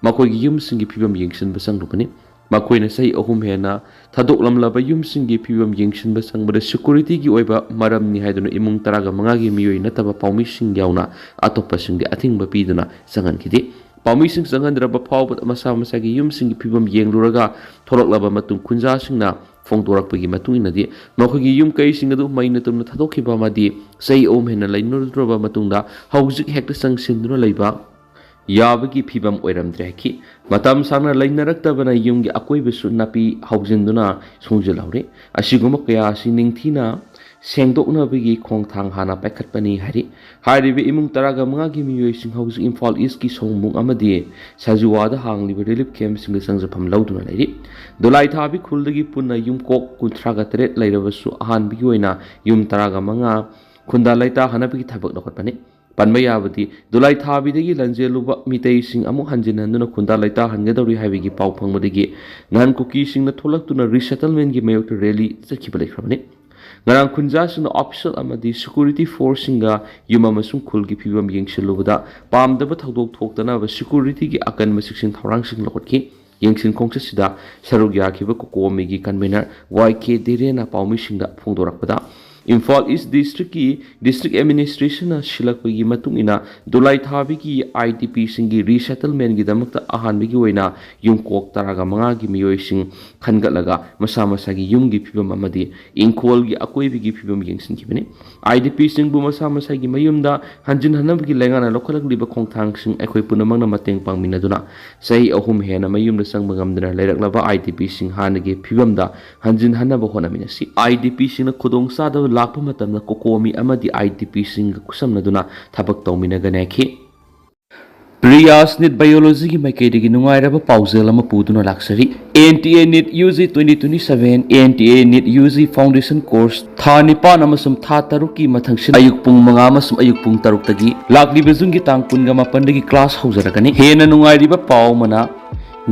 ꯃꯈꯣꯏꯒꯤ ꯌꯨꯝꯁꯤꯡꯒꯤ ꯐꯤꯕꯝ ꯌꯦꯡꯁꯤꯟꯕ ꯆꯪꯂꯨꯕꯅꯤ꯫ ꯃꯈꯣꯏꯅ ꯆꯍꯤ ꯑꯍꯨꯝ ꯍꯦꯟꯅ ꯊꯥꯗꯣꯛꯂꯝꯂꯕ ꯌꯨꯝꯁꯤꯡꯒꯤ ꯐꯤꯕꯝ ꯌꯦꯡꯁꯤꯟꯕ ꯆꯪꯕꯗ security ꯒꯤ ꯑꯣꯏꯕ ꯃꯔꯝꯅꯤ ꯍꯥꯏꯗꯨꯅ ꯏꯃꯨꯡ ꯇꯔꯥꯒ ꯃꯉꯥꯒꯤ ꯃꯤꯑꯣꯏ ꯅꯠꯇꯕ ꯄꯥꯎꯃꯤꯁꯤꯡ ꯌꯥꯎꯅ ꯑꯇꯣꯞꯄꯁꯤꯡꯗꯤ ꯑꯊꯤꯡꯕ ꯄꯤꯗꯨꯅ ꯆꯪꯍꯟꯈꯤꯗꯦ꯫ ꯄꯥꯎꯃꯤꯁꯤꯡ ꯆꯪꯍꯟꯗ꯭ꯔꯕ ꯐꯥꯎꯕꯗ ꯃꯁꯥ ꯃꯁꯥꯒꯤ ꯌꯨꯝꯁꯤꯡꯒꯤ ꯐꯤꯕꯝ ꯌꯦꯡꯂꯨꯔꯒ ꯊꯣꯛꯂꯛꯂꯕ ꯃꯇꯨꯡ, ꯈꯨꯟꯖꯥꯁꯤꯡꯅ ꯐꯣꯡꯗꯣꯔꯛꯄꯒꯤ ꯃꯇꯨꯡ ꯏꯟꯅꯗꯤ ꯃꯈꯣꯏꯒꯤ ꯌꯨꯝ ꯀꯩꯁꯤꯡ ꯑꯗꯨ ꯃꯩꯅ ꯇꯨꯝꯅ ꯊꯥꯗꯣꯛꯈꯤꯕ ꯑꯃꯗꯤ ꯆꯍꯤ ꯑꯍꯨꯝ ꯍꯦꯟꯅ ꯂꯩꯅꯔꯨꯗ꯭ꯔꯕ ꯃꯇꯨꯡꯗ ꯍꯧꯖꯤꯛ ꯍꯦꯛꯇ ꯆꯪꯁꯤꯟꯗꯨꯅ ꯂꯩꯕ ꯌꯥꯕꯒꯤ ꯐꯤꯕꯝ ꯑꯣꯏꯔꯝꯗ꯭ꯔꯦ ꯍꯥꯏꯈꯤ꯫ ꯃꯇꯝ ꯁꯥꯡꯅ ꯂꯩꯅꯔꯛꯇꯕꯅ ꯌꯨꯝꯒꯤ ꯑꯀꯣꯏꯕꯁꯨ ꯅꯥꯄꯤ ꯍꯧꯖꯤꯟꯗꯨꯅ ꯁꯣꯡꯖꯤꯜꯍꯧꯔꯤ꯫ ꯑꯁꯤꯒꯨꯝꯕ ꯀꯌꯥ ꯑꯁꯤ ꯅꯤꯡꯊꯤꯅ ꯁꯦꯡꯗꯣꯛꯅꯕꯒꯤ ꯈꯣꯡꯊꯥꯡ ꯍꯥꯟꯅ ꯄꯥꯏꯈꯠꯄꯅꯤ ꯍꯥꯏꯔꯤ꯫ ꯍꯥꯏꯔꯤꯕ ꯏꯃꯨꯡ ꯇꯔꯥꯒ ꯃꯉꯥꯒꯤ ꯃꯤꯑꯣꯏꯁꯤꯡ ꯍꯧꯖꯤꯛ ꯏꯝꯐꯥꯜ ꯏꯁꯀꯤ ꯁꯣꯡꯕꯨꯡ ꯑꯃꯗꯤ ꯁꯖꯨꯋꯥꯗ ꯍꯥꯡꯂꯤꯕ relief camp ꯁꯤꯡꯗ ꯆꯪꯖꯐꯝ ꯂꯧꯗꯨꯅ ꯂꯩꯔꯤ꯫ ꯗꯣꯂꯥꯏ ꯊꯥꯕꯤ ꯈꯨꯜꯗꯒꯤ ꯄꯨꯟꯅ ꯌꯨꯝꯀꯣꯛ ꯀꯨꯟꯊ꯭ꯔꯥꯒ ꯇꯔꯦꯠ ꯂꯩꯔꯕꯁꯨ ꯑꯍꯥꯟꯕꯒꯤ ꯑꯣꯏꯅ ꯌꯨꯝ ꯇꯔꯥꯒ ꯃꯉꯥ ꯈꯨꯟꯗꯥ ꯂꯩꯇꯥꯍꯟꯅꯕꯒꯤ ꯊꯕꯛ ꯂꯧꯈꯠꯄꯅꯤ꯫ ꯄꯟꯕ ꯌꯥꯕꯗꯤ, ꯗꯣꯂꯥꯏ ꯊꯥꯕꯤꯗꯒꯤ ꯂꯟꯖꯦꯜꯂꯨꯕ ꯃꯤꯇꯩꯁꯤꯡ ꯑꯃꯨꯛ ꯍꯟꯖꯤꯟ ꯍꯟꯗꯨꯅ ꯈꯨꯟꯗꯥ ꯂꯩꯇꯥꯍꯟꯒꯗꯧꯔꯤ ꯍꯥꯏꯕꯒꯤ ꯄꯥꯎ ꯐꯪꯕꯗꯒꯤ ꯅꯍꯥꯟ ꯀꯨꯀꯤꯁꯤꯡꯅ ꯊꯣꯛꯂꯛꯇꯨꯅ resettlement ꯀꯤ ꯃꯥꯌꯣꯛꯇ rally ꯆꯠꯈꯤꯕ ꯂꯩꯈ꯭ꯔꯕꯅꯤ꯫ ꯉꯔꯥꯡ ꯈꯨꯟꯖꯥꯁꯤꯡꯅ ꯑꯣꯐꯤꯁꯤꯌꯦꯜ ꯑꯃꯗꯤ ꯁꯦꯀ꯭ꯌꯨꯔꯤꯇꯤ ꯐꯣꯔꯁꯁꯤꯡꯒ ꯌꯨꯝ ꯑꯃꯁꯨꯡ ꯈꯨꯜꯒꯤ ꯐꯤꯕꯝ ꯌꯦꯡꯁꯤꯜꯂꯨꯕꯗ ꯄꯥꯝꯗꯕ ꯊꯧꯗꯣꯛ ꯊꯣꯛꯇꯅꯕ ꯁꯦꯀ꯭ꯌꯨꯔꯤꯇꯤꯒꯤ ꯑꯀꯟꯕ ꯆꯦꯛꯁꯤꯟ ꯊꯧꯔꯥꯡꯁꯤꯡ ꯂꯧꯈꯠꯈꯤ꯫ ꯌꯦꯡꯁꯤꯟ ꯈꯣꯡꯆꯠꯁꯤꯗ ꯁꯔꯨꯛ ꯌꯥꯈꯤꯕ ꯀꯣꯀꯣꯃꯤꯒꯤ ꯀꯟꯚꯦꯅꯔ ꯋꯥꯏ ꯀꯦ ꯙꯤꯔꯦꯟꯅ ꯄꯥꯎꯃꯤꯁꯤꯡꯗ ꯐꯣꯡꯗꯣꯔꯛꯄꯗ, ꯏꯝꯐꯥꯜ ꯏꯁ ꯗꯤꯁꯇ꯭ꯔꯤꯛꯀꯤ ꯗꯤꯁꯇ꯭ꯔꯤꯛ ꯑꯦꯗꯃꯤꯅꯤꯁꯇ꯭ꯔꯦꯁꯟꯅ ꯁꯤꯜꯂꯛꯄꯒꯤ ꯃꯇꯨꯡ ꯏꯟꯅ ꯗꯣꯂꯥꯏꯊꯥꯕꯤꯒꯤ ꯑꯥꯏ ꯗꯤ ꯄꯤꯁꯤꯡꯒꯤ ꯔꯤꯁꯦꯇꯜꯃꯦꯟꯒꯤꯗꯃꯛꯇ ꯑꯍꯥꯟꯕꯒꯤ ꯑꯣꯏꯅ ꯌꯨꯝꯀꯣꯛ ꯇꯔꯥꯒ ꯃꯉꯥꯒꯤ ꯃꯤꯑꯣꯏꯁꯤꯡ ꯈꯟꯒꯠꯂꯒ ꯃꯁꯥ ꯃꯁꯥꯒꯤ ꯌꯨꯝꯒꯤ ꯐꯤꯕꯝ ꯑꯃꯗꯤ ꯏꯪꯈꯣꯜꯒꯤ ꯑꯀꯣꯏꯕꯒꯤ ꯐꯤꯕꯝ ꯌꯦꯡꯁꯤꯟꯈꯤꯕꯅꯤ꯫ ꯑꯥꯏ ꯗꯤ ꯄꯤꯁꯤꯡꯕꯨ ꯃꯁꯥ ꯃꯁꯥꯒꯤ ꯃꯌꯨꯝꯗ ꯍꯟꯖꯤꯟꯍꯟꯅꯕꯒꯤ ꯂꯩꯉꯥꯛꯅ ꯂꯧꯈꯠꯂꯛꯂꯤꯕ ꯈꯣꯡꯊꯥꯡꯁꯤꯡ ꯑꯩꯈꯣꯏ ꯄꯨꯝꯅꯃꯛꯅ ꯃꯇꯦꯡ ꯄꯥꯡꯃꯤꯟꯅꯗꯨꯅ ꯆꯍꯤ ꯑꯍꯨꯝ ꯍꯦꯟꯅ ꯃꯌꯨꯝꯗ ꯆꯪꯕ ꯉꯝꯗꯅ ꯂꯩꯔꯛꯂꯕ ꯑꯥꯏ ꯗꯤ ꯄꯤꯁꯤꯡ ꯍꯥꯟꯅꯒꯤ ꯐꯤꯕꯝꯗ ꯍꯟꯖꯤꯟꯍꯟꯅꯕ ꯍꯣꯠꯅꯃꯤꯟꯅꯁꯤ꯫ ꯑꯥꯏ ꯗꯤ ꯄꯤꯁꯤꯡꯅ ꯈꯨꯗꯣꯡꯆꯥꯗꯕ ꯂꯥꯛꯄ ꯃꯇꯝꯗ ꯀꯣꯀꯣꯃꯤ ꯑꯃꯗꯤ ꯑꯥꯏ ꯗꯤ ꯄꯤꯁꯤꯡꯒ ꯈꯨꯠꯁꯝꯅꯗꯨꯅ ꯊꯕꯛ ꯇꯧꯃꯤꯟꯅꯒꯅꯤ ꯍꯥꯏꯈꯤ꯫ ꯄ꯭ꯔꯤꯌꯥꯁ ꯅꯤꯠ ꯕꯥꯏꯑꯣꯂꯣꯖꯤꯒꯤ ꯃꯥꯏꯀꯩꯗꯒꯤ ꯅꯨꯡꯉꯥꯏꯔꯕ ꯄꯥꯎꯖꯦꯜ ꯑꯃ ꯄꯨꯗꯨꯅ ꯂꯥꯛꯆꯔꯤ꯫ N T A NEET U G twenty twenty seven, N T A NEET U G foundation course ꯊꯥ ꯅꯤꯄꯥꯟ ꯑꯃꯁꯨꯡ ꯊꯥ ꯇꯔꯨꯛꯀꯤ ꯃꯊꯪꯁꯤꯗ ꯑꯌꯨꯛ ꯄꯨꯡ ꯃꯉꯥ ꯑꯃꯁꯨꯡ ꯑꯌꯨꯛ ꯄꯨꯡ ꯇꯔꯨꯛꯇꯒꯤ ꯂꯥꯛꯂꯤꯕ ꯖꯨꯟꯒꯤ ꯇꯥꯡ ꯀꯨꯟꯒ ꯃꯥꯄꯟꯗꯒꯤ ꯀ꯭ꯂꯥꯁ ꯍꯧꯖꯔꯛꯀꯅꯤ꯫ ꯍꯦꯟꯅ ꯅꯨꯡꯉꯥꯏꯔꯤꯕ ꯄꯥꯎ ꯑꯃꯅ,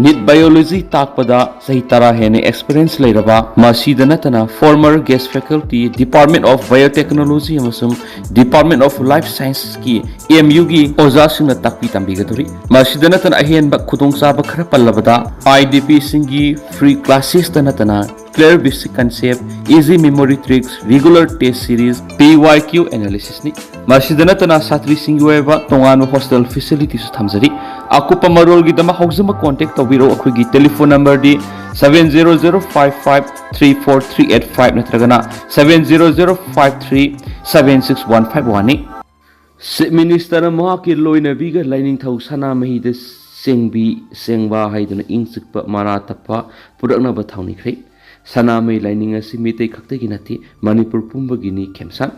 ꯅꯤꯠ ꯕꯥꯏꯑꯣꯂꯣꯖꯤ ꯇꯥꯛꯄꯗ ꯆꯍꯤ ꯇꯔꯥ ꯍꯦꯟꯅ ꯑꯦꯛꯁꯄꯤꯔꯤꯌꯦꯟꯁ ꯂꯩꯔꯕ, ꯃꯁꯤꯗ ꯅꯠꯇꯅ former guest faculty, Department of Biotechnology ꯑꯃꯁꯨꯡ Department of Life Scienceꯀꯤ ꯑꯦꯝ ꯌꯨꯒꯤ ꯑꯣꯖꯥꯁꯤꯡꯅ ꯇꯥꯛꯄꯤ ꯇꯝꯕꯤꯒꯗꯧꯔꯤ꯫ ꯃꯁꯤꯗ ꯅꯠꯇꯅ ꯑꯍꯦꯟꯕ ꯈꯨꯗꯣꯡꯆꯥꯕ ꯈꯔ ꯄꯜꯂꯕꯗ, ꯑꯥꯏ ꯗꯤ ꯄꯤꯁꯤꯡꯒꯤ free classesꯇ ꯅꯠꯇꯅ clear basic concept, easy memory tricks, regular test series, P Y Q analysisꯅꯤ꯫ ꯃꯁꯤꯗ ꯅꯠꯇꯅ ꯁꯥꯇ꯭ꯔꯤꯁꯤꯡꯒꯤ ꯑꯣꯏꯕ ꯇꯣꯉꯥꯟꯕ ꯍꯣꯁꯇꯦꯜ ꯐꯦꯁꯤꯂꯤꯇꯤꯁꯨ ꯊꯝꯖꯔꯤ꯫ ꯑꯀꯨꯞꯄ ꯃꯔꯣꯜꯒꯤꯗꯃꯛ ꯍꯧꯖꯤꯛꯃꯛ ꯀꯣꯟꯇꯦꯛ ꯇꯧꯕꯤꯔꯛꯎ ꯑꯩꯈꯣꯏꯒꯤ telephone ꯅꯝꯕꯔꯗꯤ seven zero zero five five three four three eight five ꯅꯠꯇ꯭ꯔꯒꯅ seven zero zero five three seven six one five oneꯅꯤ꯫ ꯆꯤꯐ ꯃꯤꯅꯤꯁꯇꯔꯅ ꯃꯍꯥꯛꯀꯤ ꯂꯣꯏꯅꯕꯤꯒ ꯂꯥꯏꯅꯤꯡꯊꯧ ꯁꯅꯥꯃꯍꯤꯗ ꯆꯦꯡꯕꯤ ꯆꯦꯡꯕꯥ ꯍꯥꯏꯗꯨꯅ ꯏꯪ ꯆꯤꯛꯄ ꯃꯔꯥ ꯇꯞꯄ ꯄꯨꯔꯛꯅꯕ ꯊꯧꯅꯤꯈ꯭ꯔꯦ꯫ ꯁꯅꯥꯃꯍꯤ ꯂꯥꯏꯅꯤꯡ ꯑꯁꯤ ꯃꯤꯇꯩ ꯈꯛꯇꯒꯤ ꯅꯠꯇꯦ, ꯃꯅꯤꯄꯨꯔ ꯄꯨꯝꯕꯒꯤꯅꯤ ꯈꯦꯝꯁꯥꯟ꯫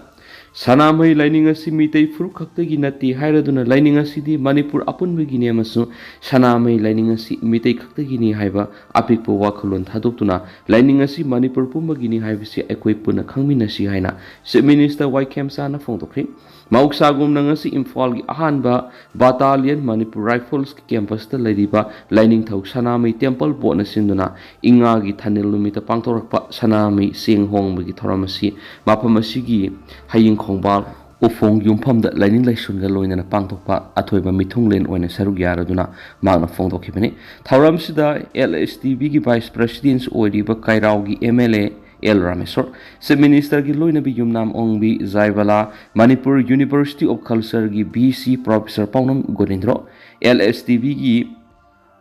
ꯁꯅꯥꯃꯍꯤ ꯂꯥꯏꯅꯤꯡ ꯑꯁꯤ ꯃꯤꯇꯩ ꯐꯨꯔꯨꯞ ꯈꯛꯇꯒꯤ ꯅꯠꯇꯦ ꯍꯥꯏꯔꯗꯨꯅ ꯂꯥꯏꯅꯤꯡ ꯑꯁꯤꯗꯤ ꯃꯅꯤꯄꯨꯔ ꯑꯄꯨꯟꯕꯒꯤꯅꯤ ꯑꯃꯁꯨꯡ ꯁꯅꯥꯃꯍꯤ ꯂꯥꯏꯅꯤꯡ ꯑꯁꯤ ꯃꯤꯇꯩ ꯈꯛꯇꯒꯤꯅꯤ ꯍꯥꯏꯕ ꯑꯄꯤꯛꯄ ꯋꯥꯈꯜꯂꯣꯟ ꯊꯥꯗꯣꯛꯇꯨꯅ ꯂꯥꯏꯅꯤꯡ ꯑꯁꯤ ꯃꯅꯤꯄꯨꯔ ꯄꯨꯝꯕꯒꯤꯅꯤ ꯍꯥꯏꯕꯁꯤ ꯑꯩꯈꯣꯏ ꯄꯨꯟꯅ ꯈꯪꯃꯤꯟꯅꯁꯤ ꯍꯥꯏꯅ ꯆꯤꯐ ꯃꯤꯅꯤꯁꯇꯔ ꯋꯥꯏ ꯈꯦꯝꯁꯥꯟꯅ ꯐꯣꯡꯗꯣꯛꯈ꯭ꯔꯦ꯫ ꯃꯍꯧꯁꯥꯒꯨꯝꯅ ꯉꯁꯤ ꯏꯝꯐꯥꯜꯒꯤ ꯑꯍꯥꯟꯕ ꯕꯥꯇꯥꯂꯤꯌꯟ ꯃꯅꯤꯄꯨꯔ ꯔꯥꯏꯐꯜꯁꯀꯤ ꯀꯦꯝꯄꯁꯇ ꯂꯩꯔꯤꯕ ꯂꯥꯏꯅꯤꯡꯊꯧ ꯁꯅꯥꯃꯍꯤ ꯇꯦꯝꯄꯜ ꯕꯣꯔꯗꯅ ꯁꯤꯟꯗꯨꯅ ꯏꯉꯥꯒꯤ ꯊꯥꯅꯤꯜ ꯅꯨꯃꯤꯠꯇ ꯄꯥꯡꯊꯣꯔꯛꯄ ꯁꯅꯥꯃꯍꯤ ꯆꯦꯡ ꯍꯣꯡꯕꯒꯤ ꯊꯧꯔꯝ ꯑꯁꯤ ꯃꯐꯝ ꯑꯁꯤꯒꯤ ꯍꯌꯤꯡ ꯈꯣꯡꯕꯥꯜ ꯎꯐꯣꯡ ꯌꯨꯝꯐꯝꯗ ꯂꯥꯏꯅꯤꯡ ꯂꯥꯏꯁꯣꯟꯒ ꯂꯣꯏꯅꯅ ꯄꯥꯡꯊꯣꯛꯄ ꯑꯊꯣꯏꯕ ꯃꯤꯊꯨꯡꯂꯦꯟ ꯑꯣꯏꯅ ꯁꯔꯨꯛ ꯌꯥꯔꯗꯨꯅ ꯃꯍꯥꯛꯅ ꯐꯣꯡꯗꯣꯛꯈꯤꯕꯅꯤ꯫ ꯊꯧꯔꯝꯁꯤꯗ ꯑꯦꯜ ꯑꯦꯁ ꯇꯤ ꯕꯤꯒꯤ ꯚꯥꯏꯁ ꯄ꯭ꯔꯦꯁꯤꯗꯦꯟꯁ ꯑꯣꯏꯔꯤꯕ ꯀꯩꯔꯥꯎꯒꯤ M L A L Rameshwor, chief ꯃꯤꯅꯤꯁꯇꯔꯒꯤ ꯂꯣꯏꯅꯕꯤ ꯌꯨꯝꯅꯥꯝ ꯑꯣꯡꯕꯤ ꯖꯥꯏꯕꯂꯥ, ꯃꯅꯤꯄꯨꯔ ꯌꯨꯅꯤꯚꯔꯁꯤꯇꯤ ꯑꯣꯐ ꯀꯜꯆꯔꯒꯤ V C professor Paonam Gonendro, L S T ꯕꯤꯒꯤ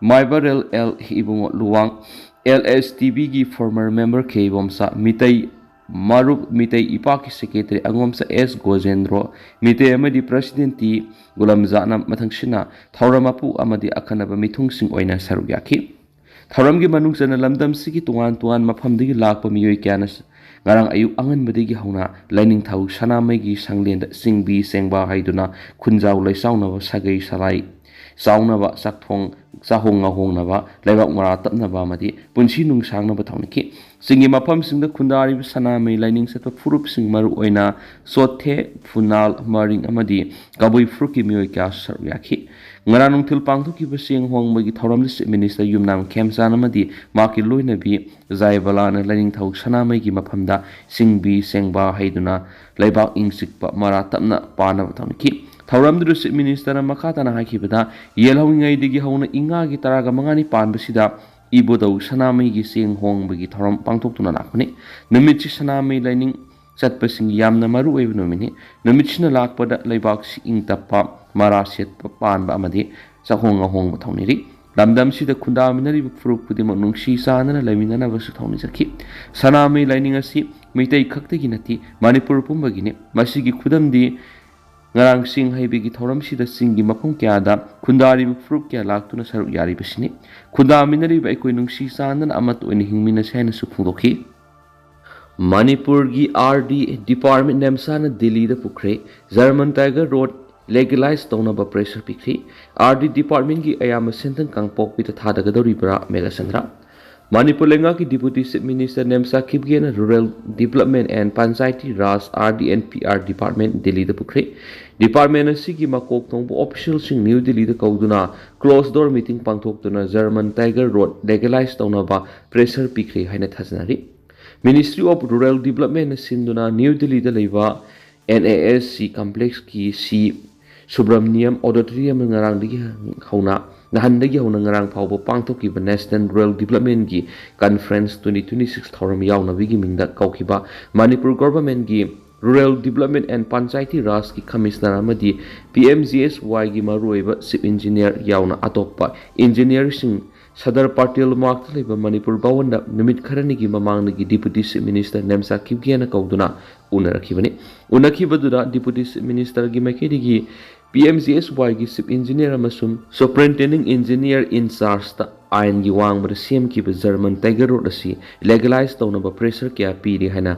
ꯃꯥꯏꯕꯔꯦꯜ L Ibungo Luwang, L S T ꯕꯤꯒꯤ ꯐꯣꯔꯃꯔ ꯃꯦꯝꯕꯔ ꯈꯦ ꯏꯕꯣꯝꯆꯥ, ꯃꯤꯇꯩ ꯃꯔꯨꯞ ꯃꯤꯇꯩ ꯏꯄꯥꯛꯀꯤ ꯁꯦꯀ꯭ꯔꯦꯇꯔꯤ ꯑꯉꯣꯝꯆꯥ ꯑꯦꯁ ꯒꯣꯖꯦꯟꯗ꯭ꯔꯣ, ꯃꯤꯇꯩ ꯑꯃꯗꯤ ꯄ꯭ꯔꯁꯤꯗꯦꯟꯇꯤ ꯒꯨꯂꯝꯖꯥꯠꯅ ꯃꯊꯪꯁꯤꯅ ꯊꯧꯔꯝ ꯃꯄꯨ ꯑꯃꯗꯤ ꯑꯈꯟꯅꯕ ꯃꯤꯊꯨꯡꯁꯤꯡ ꯑꯣꯏꯅ ꯁꯔꯨꯛ ꯌꯥꯈꯤ꯫ ꯊꯧꯔꯝꯒꯤ ꯃꯅꯨꯡ ꯆꯟꯅ ꯂꯝꯗꯝꯁꯤꯒꯤ ꯇꯣꯉꯥꯟ ꯇꯣꯉꯥꯟꯕ ꯃꯐꯝꯗꯒꯤ ꯂꯥꯛꯄ ꯃꯤꯑꯣꯏ ꯀꯌꯥꯅ ꯉꯔꯥꯡ ꯑꯌꯨꯛ ꯑꯉꯟꯕꯗꯒꯤ ꯍꯧꯅ ꯂꯥꯏꯅꯤꯡꯊꯧ ꯁꯅꯥꯃꯍꯤꯒꯤ ꯁꯪꯂꯦꯟꯗ ꯆꯤꯡꯕꯤ ꯆꯦꯡꯕꯥ ꯍꯩꯗꯨꯅ ꯈꯨꯟꯖꯥꯎ ꯂꯩꯆꯥꯎꯅꯕ ꯁꯥꯒꯩ ꯁꯂꯥꯏ ꯆꯥꯎꯅꯕ ꯆꯥꯛꯊꯣꯡ ꯆꯥꯍꯣꯡ ꯉꯥꯍꯣꯡꯅꯕ ꯂꯩꯕꯥꯛ ꯃꯔꯥ ꯇꯞꯅꯕ ꯑꯃꯗꯤ ꯄꯨꯟꯁꯤ ꯅꯨꯡꯁꯥꯡꯅꯕ ꯊꯧꯅꯤꯈꯤ꯫ ꯆꯤꯡꯒꯤ ꯃꯐꯝꯁꯤꯡꯗ ꯈꯨꯟꯗꯥꯔꯤꯕ ꯁꯅꯥꯃꯍꯤ ꯂꯥꯏꯅꯤꯡ ꯆꯠꯄ ꯐꯨꯔꯨꯞꯁꯤꯡ ꯃꯔꯨꯑꯣꯏꯅ ꯆꯣꯊꯦ, ꯐꯨꯅꯥꯜ, ꯃꯔꯤꯡ ꯑꯃꯗꯤ ꯀꯕꯨꯏ ꯐꯨꯔꯨꯞꯀꯤ ꯃꯤꯑꯣꯏ ꯀꯌꯥꯁꯨ ꯁꯔꯨꯛ ꯌꯥꯈꯤ꯫ ꯉꯔꯥꯡ ꯅꯨꯡꯊꯤꯜ ꯄꯥꯡꯊꯣꯛꯈꯤꯕ ꯆꯦꯡ ꯍꯣꯡꯕꯒꯤ ꯊꯧꯔꯝꯗ ꯆꯤꯐ ꯃꯤꯅꯤꯁꯇꯔ ꯌꯨꯝꯅꯥꯝ ꯈꯦꯝꯆꯥꯟ ꯑꯃꯗꯤ ꯃꯍꯥꯛꯀꯤ ꯂꯣꯏꯅꯕꯤ ꯖꯥꯏꯕꯂꯥꯅ ꯂꯥꯏꯅꯤꯡꯊꯧ ꯁꯅꯥꯃꯍꯤꯒꯤ ꯃꯐꯝꯗ ꯆꯤꯡꯕꯤ ꯆꯦꯡꯕꯥ ꯍꯩꯗꯨꯅ ꯂꯩꯕꯥꯛ ꯏꯪ ꯆꯤꯛꯄ ꯃꯔꯥ ꯇꯞꯅ ꯄꯥꯟꯅꯕ ꯊꯧꯅꯤꯈꯤ꯫ ꯊꯧꯔꯝꯗꯨꯗ ꯆꯤꯐ ꯃꯤꯅꯤꯁꯇꯔꯅ ꯃꯈꯥ ꯇꯥꯅ ꯍꯥꯏꯈꯤꯕꯗ, ꯌꯦꯜꯍꯧꯉꯤꯉꯩꯗꯒꯤ ꯍꯧꯅ ꯏꯉꯥꯒꯤ ꯇꯔꯥꯒ ꯃꯉꯥꯅꯤ ꯄꯥꯟꯕꯁꯤꯗ ꯏꯕꯨꯙꯧ ꯁꯅꯥꯃꯍꯤꯒꯤ ꯆꯦꯡ ꯍꯣꯡꯕꯒꯤ ꯊꯧꯔꯝ ꯄꯥꯡꯊꯣꯛꯇꯨꯅ ꯂꯥꯛꯄꯅꯤ꯫ ꯅꯨꯃꯤꯠꯁꯤ ꯁꯅꯥꯃꯍꯤ ꯂꯥꯏꯅꯤꯡ ꯆꯠꯄꯁꯤꯡꯒꯤ ꯌꯥꯝꯅ ꯃꯔꯨ ꯑꯣꯏꯕ ꯅꯨꯃꯤꯠꯅꯤ꯫ ꯅꯨꯃꯤꯠꯁꯤꯅ ꯂꯥꯛꯄꯗ ꯂꯩꯕꯥꯛꯁꯤ ꯏꯪ ꯇꯞꯄ, ꯃꯔꯥ ꯁꯦꯠꯄ, ꯄꯥꯟꯕ ꯑꯃꯗꯤ ꯆꯥꯍꯣꯡ ꯉꯥꯍꯣꯡꯕ ꯊꯧꯅꯤꯔꯤ꯫ ꯂꯝꯗꯝꯁꯤꯗ ꯈꯨꯟꯗꯥꯃꯤꯟꯅꯔꯤꯕ ꯐꯨꯔꯨꯞ ꯈꯨꯗꯤꯡꯃꯛ ꯅꯨꯡꯁꯤ ꯆꯥꯟꯅꯅ ꯂꯩꯃꯤꯟꯅꯅꯕꯁꯨ ꯊꯧꯅꯤꯖꯈꯤ꯫ ꯁꯅꯥꯃꯍꯤ ꯂꯥꯏꯅꯤꯡ ꯑꯁꯤ ꯃꯤꯇꯩ ꯈꯛꯇꯒꯤ ꯅꯠꯇꯦ, ꯃꯅꯤꯄꯨꯔ ꯄꯨꯝꯕꯒꯤꯅꯤ꯫ ꯃꯁꯤꯒꯤ ꯈꯨꯗꯝꯗꯤ ꯉꯔꯥꯡ ꯆꯤꯡ ꯍꯩꯕꯒꯤ ꯊꯧꯔꯝꯁꯤꯗ ꯆꯤꯡꯒꯤ ꯃꯐꯝ ꯀꯌꯥꯗ ꯈꯨꯟꯗꯥꯔꯤꯕ ꯐꯨꯔꯨꯞ ꯀꯌꯥ ꯂꯥꯛꯇꯨꯅ ꯁꯔꯨꯛ ꯌꯥꯔꯤꯕꯁꯤꯅꯤ꯫ ꯈꯨꯟꯗꯥꯃꯤꯟꯅꯔꯤꯕ ꯑꯩꯈꯣꯏ ꯅꯨꯡꯁꯤ ꯆꯥꯟꯅꯅ ꯑꯃꯠꯇ ꯑꯣꯏꯅ ꯍꯤꯡꯃꯤꯟꯅꯁꯤ ꯍꯥꯏꯅꯁꯨ ꯐꯣꯡꯗꯣꯛꯈꯤ꯫ ꯃꯅꯤꯄꯨꯔꯒꯤ ꯑꯥꯔ ꯗꯤ ꯗꯤꯄꯥꯔꯠꯃꯦꯟ ꯅꯦꯝꯁꯥꯅ ꯗꯤꯜꯂꯤꯗ ꯄꯨꯈ꯭ꯔꯦ꯫ ꯖꯔꯃꯟ ꯇꯥꯏꯒꯔ ꯔꯣꯠ ꯂꯦꯒꯦꯂꯥꯏꯖ ꯇꯧꯅꯕ ꯄ꯭ꯔꯦꯁꯔ ꯄꯤꯈ꯭ꯔꯦ꯫ ꯑꯥꯔ ꯗꯤ ꯗꯤꯄꯥꯔꯠꯃꯦꯟꯒꯤ ꯑꯌꯥꯝꯕ ꯁꯦꯟꯊꯪ ꯀꯥꯡꯄꯣꯛꯄꯤꯗ ꯊꯥꯗꯒꯗꯧꯔꯤꯕ꯭ꯔꯥ? ꯃꯦꯘꯆꯟꯗ꯭ꯔ꯫ ꯃꯅꯤꯄꯨꯔ ꯂꯩꯉꯥꯛꯀꯤ Deputy Chief Minister Nemcha ꯈꯤꯞꯒꯦꯅ Rural Development and Panchayati Raj, R D and P R Department ꯗꯤꯜꯂꯤꯗ ꯄꯨꯈ꯭ꯔꯦ꯫ Department ꯑꯁꯤꯒꯤ ꯃꯀꯣꯛ ꯊꯣꯡꯕ officialꯁꯤꯡ ꯅ꯭ꯌꯨ ꯗꯤꯜꯂꯤꯗ ꯀꯧꯗꯨꯅ closed door meeting ꯄꯥꯡꯊꯣꯛꯇꯨꯅ German Tiger Road legalize ꯇꯧꯅꯕ pressure ꯄꯤꯈ꯭ꯔꯦ ꯍꯥꯏꯅ ꯊꯥꯖꯅꯔꯤ꯫ Ministry of Rural Developmentꯅ ꯁꯤꯟꯗꯨꯅ ꯅ꯭ꯌꯨ ꯗꯤꯜꯂꯤꯗ ꯂꯩꯕ N A S C complexꯀꯤ C Subramaniam Auditorium ꯉꯔꯥꯡꯗꯒꯤ ꯍꯧꯅ, ꯅꯍꯥꯟꯗꯒꯤ ꯍꯧꯅ ꯉꯔꯥꯡ ꯐꯥꯎꯕ ꯄꯥꯡꯊꯣꯛꯈꯤꯕ National Rural Developmentꯒꯤ Conference twenty twenty-six ꯊꯧꯔꯝ ꯌꯥꯎꯅꯕꯒꯤ ꯃꯤꯡꯗ ꯀꯧꯈꯤꯕ Manipur Governmentꯀꯤ Rural Development and Panchayati Rajꯀꯤ Commissioner ꯑꯃꯗꯤ P M G S Yꯒꯤ ꯃꯔꯨꯑꯣꯏꯕ Chief Engineer ꯌꯥꯎꯅ ꯑꯇꯣꯞꯄ engineerꯁꯤꯡ ꯁꯗꯔ ꯄꯥꯇꯦꯜ ꯃꯥꯔꯒꯇ ꯂꯩꯕ ꯃꯅꯤꯄꯨꯔ ꯚꯋꯟꯗ ꯅꯨꯃꯤꯠ ꯈꯔꯅꯤꯒꯤ ꯃꯃꯥꯡꯗꯒꯤ Deputy Chief Minister ꯅꯦꯝꯆꯥ ꯈꯤꯞꯒꯦꯅ ꯀꯧꯗꯨꯅ ꯎꯅꯔꯛꯈꯤꯕꯅꯤ꯫ ꯎꯅꯈꯤꯕꯗꯨꯗ Deputy Chief Ministerꯒꯤ ꯃꯥꯏꯀꯩꯗꯒꯤ P M G S Yꯒꯤ Chief Engineer ꯑꯃꯁꯨꯡ Superintending Engineer in chargeꯇ ꯑꯥꯏꯟꯒꯤ ꯋꯥꯡꯃꯗ ꯁꯦꯝꯈꯤꯕ German Tiger Road ꯑꯁꯤ legalize ꯇꯧꯅꯕ pressure ꯀꯌꯥ ꯄꯤꯔꯤ ꯍꯥꯏꯅ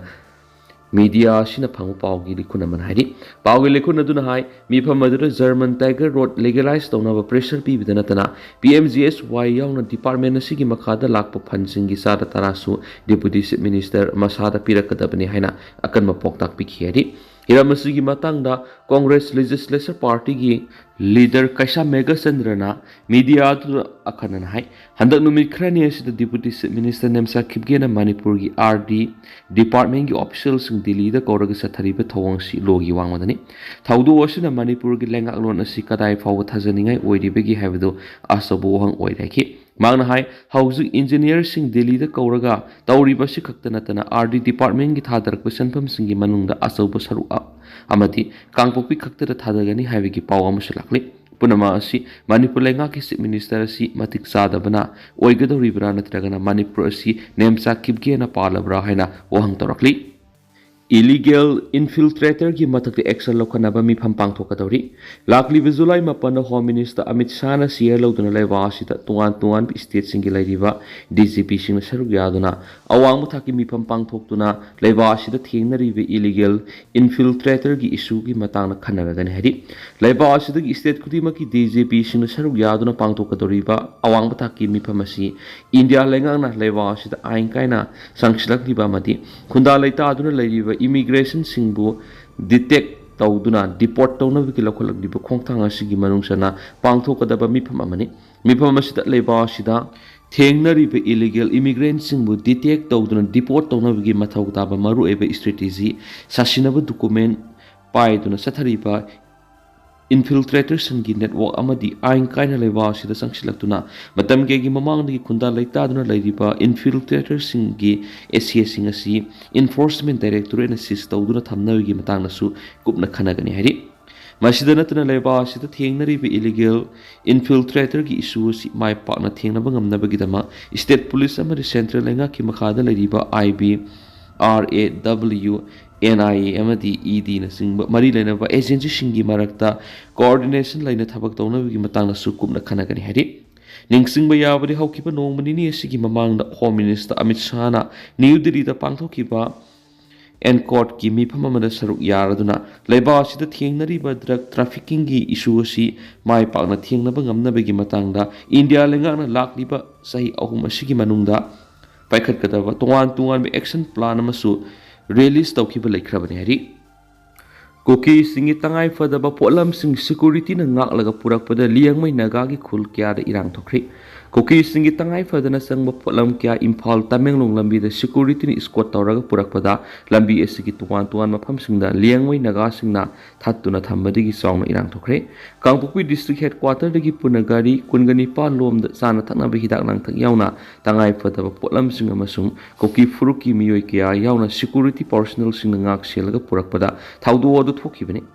media ꯑꯁꯤꯅ ꯐꯪꯕ ꯄꯥꯎꯒꯤ ꯂꯤꯈꯨꯟ ꯑꯃꯅ ꯍꯥꯏꯔꯤ꯫ ꯄꯥꯎꯒꯤ ꯂꯤꯈꯨꯟ ꯑꯗꯨꯅ ꯍꯥꯏ, ꯃꯤꯐꯝ ꯑꯗꯨꯗ German Tiger Road legalize ꯇꯧꯅꯕ pressure ꯄꯤꯕꯗ ꯅꯠꯇꯅ P M G S Y ꯌꯥꯎꯅ department ꯑꯁꯤꯒꯤ ꯃꯈꯥꯗ ꯂꯥꯛꯄ fundꯁꯤꯡꯒꯤ ꯆꯥꯗ ꯇꯔꯥꯁꯨ Deputy Chief Minister ꯃꯁꯥꯗ ꯄꯤꯔꯛꯀꯗꯕꯅꯤ ꯍꯥꯏꯅ ꯑꯀꯟꯕ ꯄꯥꯎꯇꯥꯛ ꯄꯤꯈꯤ ꯍꯥꯏꯔꯤ꯫ ꯍꯤꯔꯝ ꯑꯁꯤꯒꯤ ꯃꯇꯥꯡꯗ Congress Legislature Partyꯒꯤ leader ꯀꯩꯁꯥ ꯃꯦꯘꯆꯟꯗ꯭ꯔꯅ media ꯑꯗꯨꯗ ꯑꯈꯟꯅꯅ ꯍꯥꯏ, ꯍꯟꯗꯛ ꯅꯨꯃꯤꯠ ꯈꯔꯅꯤ ꯑꯁꯤꯗ Deputy Chief Minister ꯅꯦꯝꯆꯥ ꯈꯤꯞꯒꯦꯅ ꯃꯅꯤꯄꯨꯔꯒꯤ R D departmentꯀꯤ officialꯁꯤꯡ ꯗꯤꯜꯂꯤꯗ ꯀꯧꯔꯒ ꯆꯠꯊꯔꯤꯕ ꯊꯧꯑꯣꯡ ꯑꯁꯤ ꯂꯣꯒꯤ ꯋꯥꯡꯃꯗꯅꯤ꯫ ꯊꯧꯗꯣꯛ ꯑꯁꯤꯅ ꯃꯅꯤꯄꯨꯔꯒꯤ ꯂꯩꯉꯥꯛꯂꯣꯟ ꯑꯁꯤ ꯀꯗꯥꯏ ꯐꯥꯎꯕ ꯊꯥꯖꯅꯤꯡꯉꯥꯏ ꯑꯣꯏꯔꯤꯕꯒꯦ ꯍꯥꯏꯕꯗꯨ ꯑꯆꯧꯕ ꯋꯥꯍꯪ ꯑꯣꯏꯔꯦ ꯍꯥꯏꯈꯤ꯫ ꯃꯍꯥꯛꯅ ꯍꯥꯏ, ꯍꯧꯖꯤꯛ engineerꯁꯤꯡ ꯗꯤꯜꯂꯤꯗ ꯀꯧꯔꯒ ꯇꯧꯔꯤꯕ ꯑꯁꯤ ꯈꯛꯇ ꯅꯠꯇꯅ R D departmentꯀꯤ ꯊꯥꯗꯔꯛꯄ ꯁꯦꯟꯐꯝꯁꯤꯡꯒꯤ ꯃꯅꯨꯡꯗ ꯑꯆꯧꯕ ꯁꯔꯨꯛ ꯑ-, ꯑꯃꯗꯤ ꯀꯥꯡꯄꯣꯛꯄꯤ ꯈꯛꯇꯗ ꯊꯥꯗꯒꯅꯤ ꯍꯥꯏꯕꯒꯤ ꯄꯥꯎ ꯑꯃꯁꯨ ꯂꯥꯛꯂꯤ꯫ ꯄꯨꯝꯅꯃꯛ ꯑꯁꯤ ꯃꯅꯤꯄꯨꯔ ꯂꯩꯉꯥꯛꯀꯤ Chief Minister ꯑꯁꯤ ꯃꯇꯤꯛ ꯆꯥꯗꯕꯅ ꯑꯣꯏꯒꯗꯧꯔꯤꯕ꯭ꯔꯥ ꯅꯠꯇ꯭ꯔꯒꯅ ꯃꯅꯤꯄꯨꯔ ꯑꯁꯤ ꯅꯦꯝꯆꯥ ꯈꯤꯞꯒꯦꯅ ꯄꯥꯜꯂꯕ꯭ꯔꯥ ꯍꯥꯏꯅ ꯋꯥꯍꯪ ꯇꯧꯔꯛꯂꯤ꯫ Illegal infiltrator ꯒꯤ ꯃꯊꯛꯇ action ꯂꯧꯈꯠꯅꯕ ꯃꯤꯐꯝ ꯄꯥꯡꯊꯣꯛꯀꯗꯧꯔꯤ꯫ ꯂꯥꯛꯂꯤꯕ July ꯃꯥꯄꯟꯗ Home Minister ꯑꯃꯤꯠ ꯁꯥꯍꯅ ꯁꯤꯌꯔ ꯂꯧꯗꯨꯅ ꯂꯩꯕꯥꯛ ꯑꯁꯤꯗ ꯇꯣꯉꯥꯟ ꯇꯣꯉꯥꯟꯕ state ꯁꯤꯡꯒꯤ ꯂꯩꯔꯤꯕ D G P ꯁꯤꯡꯅ ꯁꯔꯨꯛ ꯌꯥꯗꯨꯅ ꯑꯋꯥꯡꯕ ꯊꯥꯛꯀꯤ ꯃꯤꯐꯝ ꯄꯥꯡꯊꯣꯛꯇꯨꯅ ꯂꯩꯕꯥꯛ ꯑꯁꯤꯗ ꯊꯦꯡꯅꯔꯤꯕ illegal infiltrator ꯒꯤ issue ꯒꯤ ꯃꯇꯥꯡꯗ ꯈꯟꯅꯔꯒꯅꯤ ꯍꯥꯏꯔꯤ꯫ ꯂꯩꯕꯥꯛ ꯑꯁꯤꯗꯒꯤ state ꯈꯨꯗꯤꯡꯃꯛꯀꯤ D G P ꯁꯤꯡꯅ ꯁꯔꯨꯛ ꯌꯥꯗꯨꯅ ꯄꯥꯡꯊꯣꯛꯀꯗꯧꯔꯤꯕ ꯑꯋꯥꯡꯕ ꯊꯥꯛꯀꯤ ꯃꯤꯐꯝ ꯑꯁꯤ ꯏꯟꯗꯤꯌꯥ ꯂꯩꯉꯥꯛꯅ ꯂꯩꯕꯥꯛ ꯑꯁꯤꯗ ꯑꯥꯏꯟ ꯀꯥꯏꯅ ꯆꯪꯁꯤꯜꯂꯛꯂꯤꯕ ꯑꯃꯗꯤ ꯈꯨꯟꯗꯥ ꯂꯩꯇꯥꯗꯨꯅ ꯂꯩꯔꯤꯕ immigration ꯁꯤꯡꯕꯨ detect ꯇꯧꯗꯨꯅ deport ꯇꯧꯅꯕꯒꯤ ꯂꯧꯈꯠꯂꯛꯂꯤꯕ ꯈꯣꯡꯊꯥꯡ ꯑꯁꯤꯒꯤ ꯃꯅꯨꯡ ꯆꯟꯅ ꯄꯥꯡꯊꯣꯛꯀꯗꯕ ꯃꯤꯐꯝ ꯑꯃꯅꯤ꯫ ꯃꯤꯐꯝ ꯑꯁꯤꯗ ꯂꯩꯕꯥꯛ ꯑꯁꯤꯗ ꯊꯦꯡꯅꯔꯤꯕ illegal immigrant ꯁꯤꯡꯕꯨ detect ꯇꯧꯗꯨꯅ deport ꯇꯧꯅꯕꯒꯤ ꯃꯊꯧ ꯇꯥꯕ ꯃꯔꯨꯑꯣꯏꯕ strategy, ꯁꯥꯁꯤꯟꯅꯕ document ꯄꯥꯏꯗꯨꯅ ꯆꯠꯊꯔꯤꯕ infiltrator ꯁꯤꯡꯒꯤ network ꯑꯃꯗꯤ ꯑꯥꯏꯟ ꯀꯥꯏꯅ ꯂꯩꯕꯥꯛ ꯑꯁꯤꯗ ꯆꯪꯁꯤꯜꯂꯛꯇꯨꯅ ꯃꯇꯝ ꯀꯌꯥꯒꯤ ꯃꯃꯥꯡꯗꯒꯤ ꯈꯨꯟꯗꯥ ꯂꯩꯇꯥꯗꯨꯅ ꯂꯩꯔꯤꯕ infiltrator ꯁꯤꯡꯒꯤ essay ꯁꯤꯡ ꯑꯁꯤ Enforcement Directorate ꯅ seize ꯇꯧꯗꯨꯅ ꯊꯝꯅꯕꯒꯤ ꯃꯇꯥꯡꯗꯁꯨ ꯀꯨꯞꯅ ꯈꯟꯅꯒꯅꯤ ꯍꯥꯏꯔꯤ꯫ ꯃꯁꯤꯗ ꯅꯠꯇꯅ ꯂꯩꯕꯥꯛ ꯑꯁꯤꯗ ꯊꯦꯡꯅꯔꯤꯕ illegal infiltrator ꯒꯤ issue ꯑꯁꯤ ꯃꯥꯏ ꯄꯥꯛꯅ ꯊꯦꯡꯅꯕ ꯉꯝꯅꯕꯒꯤꯗꯃꯛ state police ꯑꯃꯗꯤ central ꯂꯩꯉꯥꯛꯀꯤ ꯃꯈꯥꯗ ꯂꯩꯔꯤꯕ I B, R A W, N I A ꯑꯃꯗꯤ E D ꯅꯆꯤꯡꯕ ꯃꯔꯤ ꯂꯩꯅꯕ agency ꯁꯤꯡꯒꯤ ꯃꯔꯛꯇ coordination ꯂꯩꯅ ꯊꯕꯛ ꯇꯧꯅꯕꯒꯤ ꯃꯇꯥꯡꯗꯁꯨ ꯀꯨꯞꯅ ꯈꯟꯅꯒꯅꯤ ꯍꯥꯏꯔꯤ꯫ ꯅꯤꯡꯁꯤꯡꯕ ꯌꯥꯕꯗꯤ ꯍꯧꯈꯤꯕ ꯅꯣꯡꯃ ꯅꯤꯅꯤ ꯑꯁꯤꯒꯤ ꯃꯃꯥꯡꯗ Home Minister ꯑꯃꯤꯠ ꯁꯥꯍꯅ ꯅ꯭ꯌꯨ ꯗꯤꯜꯂꯤꯗ ꯄꯥꯡꯊꯣꯛꯈꯤꯕ ENCOTT ꯀꯤ ꯃꯤꯐꯝ ꯑꯃꯗ ꯁꯔꯨꯛ ꯌꯥꯔꯗꯨꯅ ꯂꯩꯕꯥꯛ ꯑꯁꯤꯗ ꯊꯦꯡꯅꯔꯤꯕ drug trafficking ꯒꯤ issue ꯑꯁꯤ ꯃꯥꯏ ꯄꯥꯛꯅ ꯊꯦꯡꯅꯕ ꯉꯝꯅꯕꯒꯤ ꯃꯇꯥꯡꯗ ꯏꯟꯗꯤꯌꯥ ꯂꯩꯉꯥꯛꯅ ꯂꯥꯛꯂꯤꯕ ꯆꯍꯤ ꯑꯍꯨꯝ ꯑꯁꯤꯒꯤ ꯃꯅꯨꯡꯗ ꯄꯥꯏꯈꯠꯀꯗꯕ ꯇꯣꯉꯥꯟ ꯇꯣꯉꯥꯟꯕ action plan ꯑꯃꯁꯨ release ꯇꯧꯈꯤꯕ ꯂꯩꯈ꯭ꯔꯕꯅꯤ ꯍꯥꯏꯔꯤ꯫ ꯀꯨꯀꯤꯁꯤꯡꯒꯤ ꯇꯉꯥꯏ ꯐꯗꯕ ꯄꯣꯠꯂꯝꯁꯤꯡ security ꯅ ꯉꯥꯛꯂꯒ ꯄꯨꯔꯛꯄꯗ ꯂꯤꯌꯥꯡꯃꯩ ꯅꯥꯒꯥꯒꯤ ꯈꯨꯜ ꯀꯌꯥꯗ ꯏꯔꯥꯡ ꯊꯣꯛꯈ꯭ꯔꯤ꯫ ꯀꯨꯀꯤꯁꯤꯡꯒꯤ ꯇꯉꯥꯏ ꯐꯗꯅ ꯆꯪꯕ ꯄꯣꯠꯂꯝ ꯀꯌꯥ ꯏꯝꯐꯥꯜ ꯇꯃꯦꯡꯂꯣꯡ ꯂꯝꯕꯤꯗ security ꯅ escort ꯇꯧꯔꯒ ꯄꯨꯔꯛꯄꯗ ꯂꯝꯕꯤ ꯑꯁꯤꯒꯤ ꯇꯣꯉꯥꯟ ꯇꯣꯉꯥꯟꯕ ꯃꯐꯝꯁꯤꯡꯗ ꯂꯤꯌꯥꯡꯃꯩ ꯅꯥꯒꯥꯁꯤꯡꯅ ꯊꯠꯇꯨꯅ ꯊꯝꯕꯗꯒꯤ ꯆꯥꯎꯅ ꯏꯔꯥꯡ ꯊꯣꯛꯈ꯭ꯔꯦ꯫ ꯀꯥꯡꯄꯣꯛꯄꯤ district headquarter ꯗꯒꯤ ꯄꯨꯟꯅ ꯒꯥꯔꯤ ꯀꯨꯟꯒ ꯅꯤꯄꯥꯟ ꯂꯣꯝꯗ ꯆꯥꯅ ꯊꯛꯅꯕ ꯍꯤꯗꯥꯛ ꯂꯥꯡꯊꯛ ꯌꯥꯎꯅ ꯇꯉꯥꯏ ꯐꯗꯕ ꯄꯣꯠꯂꯝꯁꯤꯡ ꯑꯃꯁꯨꯡ ꯀꯨꯀꯤ ꯐꯨꯔꯨꯞꯀꯤ ꯃꯤꯑꯣꯏ ꯀꯌꯥ ꯌꯥꯎꯅ security personnel ꯁꯤꯡꯅ ꯉꯥꯛ ꯁꯦꯜꯂꯒ ꯄꯨꯔꯛꯄꯗ ꯊꯧꯗꯣꯛ ꯑꯗꯨ ꯊꯣꯛꯈꯤꯕꯅꯤ꯫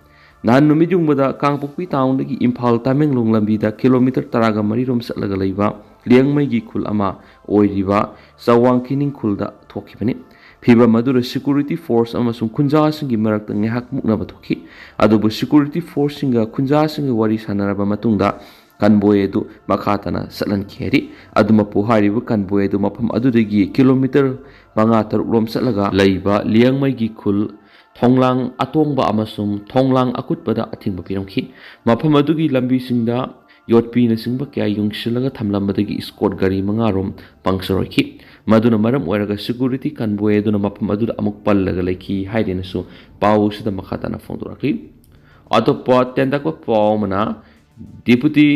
ꯅꯍꯥꯟ ꯅꯨꯃꯤꯠ ꯌꯨꯡꯕꯗ ꯀꯥꯡꯄꯣꯛꯄꯤ town ꯗꯒꯤ ꯏꯝꯐꯥꯜ ꯇꯃꯦꯡꯂꯣꯡ ꯂꯝꯕꯤꯗ kilometre ꯇꯔꯥꯒ ꯃꯔꯤ ꯔꯣꯝ ꯆꯠꯂꯒ ꯂꯩꯕ ꯂꯤꯌꯥꯡꯃꯩꯒꯤ ꯈꯨꯜ ꯑꯃ ꯑꯣꯏꯔꯤꯕ ꯆꯋꯥꯡ ꯈꯤꯅꯤꯡ ꯈꯨꯜꯗ ꯊꯣꯛꯈꯤꯕꯅꯤ꯫ ꯐꯤꯚꯝ ꯑꯗꯨꯗ security force ꯑꯃꯁꯨꯡ ꯈꯨꯟꯖꯥꯁꯤꯡꯒꯤ ꯃꯔꯛꯇ ꯉꯥꯏꯍꯥꯛ ꯃꯨꯛꯅꯕ ꯊꯣꯛꯈꯤ꯫ ꯑꯗꯨꯕꯨ security forceꯁꯤꯡꯒ ꯈꯨꯟꯖꯥꯁꯤꯡꯒ ꯋꯥꯔꯤ ꯁꯥꯟꯅꯔꯕ ꯃꯇꯨꯡꯗ ꯀꯟꯚꯣꯏ ꯑꯗꯨ ꯃꯈꯥ ꯇꯥꯅ ꯆꯠꯍꯟꯈꯤ ꯍꯥꯏꯔꯤ꯫ ꯑꯗꯨꯃꯛꯄꯨ ꯍꯥꯏꯔꯤꯕ ꯀꯟꯚꯣꯏ ꯑꯗꯨ ꯃꯐꯝ ꯑꯗꯨꯗꯒꯤ ꯀꯤꯂꯣꯃꯤꯇꯔ ꯃꯉꯥ ꯇꯔꯨꯛ ꯂꯣꯝ ꯆꯠꯂꯒ ꯂꯩꯕ ꯂꯤꯌꯥꯡꯃꯩꯒꯤ ꯈꯨꯜ ꯊꯣꯡꯂꯥꯡ ꯑꯇꯣꯡꯕ ꯑꯃꯁꯨꯡ ꯊꯣꯡꯂꯥꯡ ꯑꯀꯨꯠꯄꯗ ꯑꯊꯤꯡꯕ ꯄꯤꯔꯝꯈꯤ꯫ ꯃꯐꯝ ꯑꯗꯨꯒꯤ ꯂꯝꯕꯤꯁꯤꯡꯗ ꯌꯣꯠꯄꯤꯅꯆꯤꯡꯕ ꯀꯌꯥ ꯌꯨꯡꯁꯤꯜꯂꯒ ꯊꯝꯂꯝꯕꯗꯒꯤ escort ꯒꯥꯔꯤ ꯃꯉꯥꯔꯣꯝ puncture ꯑꯣꯏꯈꯤ꯫ ꯃꯗꯨꯅ ꯃꯔꯝ ꯑꯣꯏꯔꯒ security convoy ꯑꯗꯨꯅ ꯃꯐꯝ ꯑꯗꯨꯗ ꯑꯃꯨꯛ ꯄꯜꯂꯒ ꯂꯩꯈꯤ ꯍꯥꯏꯗꯨꯅꯁꯨ ꯄꯥꯎ ꯑꯁꯤꯗ ꯃꯈꯥ ꯇꯥꯅ ꯐꯣꯡꯗꯣꯔꯛꯂꯤ꯫ ꯑꯇꯣꯞꯄ ꯇꯦꯟꯇꯛꯄ ꯄꯥꯎ ꯑꯃꯅ, Deputy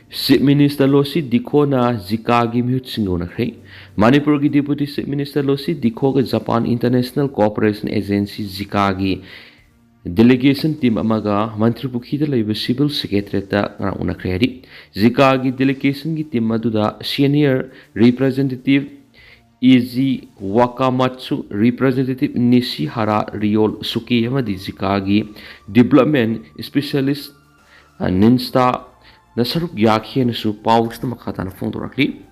Chief Minister ꯂꯣꯁꯤ ꯗꯤꯈꯣꯅ ꯖꯤꯀꯥꯒꯤ ꯃꯤꯍꯨꯠꯁꯤꯡꯒ ꯎꯅꯈ꯭ꯔꯦ꯫ ꯃꯅꯤꯄꯨꯔꯒꯤ Deputy Chief Minister ꯂꯣꯁꯤ ꯗꯤꯈꯣꯒ Japan International Cooperation Agency, ꯖꯤꯀꯥꯒꯤ delegation team ꯑꯃꯒ ꯃꯟꯇ꯭ꯔꯤꯄꯨꯈ꯭ꯔꯤꯗ ꯂꯩꯕ civil secretariatꯇ ꯉꯔꯥꯡ ꯎꯅꯈ꯭ꯔꯦ ꯍꯥꯏꯔꯤ꯫ ꯖꯤꯀꯥꯒꯤ delegationꯒꯤ team ꯑꯗꯨꯗ senior representative ꯏꯖꯤ ꯋꯥꯀꯥꯃꯥꯠꯁꯨ, representative ꯅꯤꯁꯤꯍꯥꯔꯥ ꯔꯤꯌꯣꯜ ꯁꯨꯀꯤ ꯑꯃꯗꯤ ꯖꯤꯀꯥꯒꯤ development specialist, ꯑ, ꯅꯤꯟꯁꯇꯥꯅ ꯁꯔꯨꯛ ꯌꯥꯈꯤ ꯍꯥꯏꯅꯁꯨ ꯄꯥꯎꯁꯤꯗ ꯃꯈꯥ ꯇꯥꯅ ꯐꯣꯡꯗꯣꯔꯛꯂꯤ꯫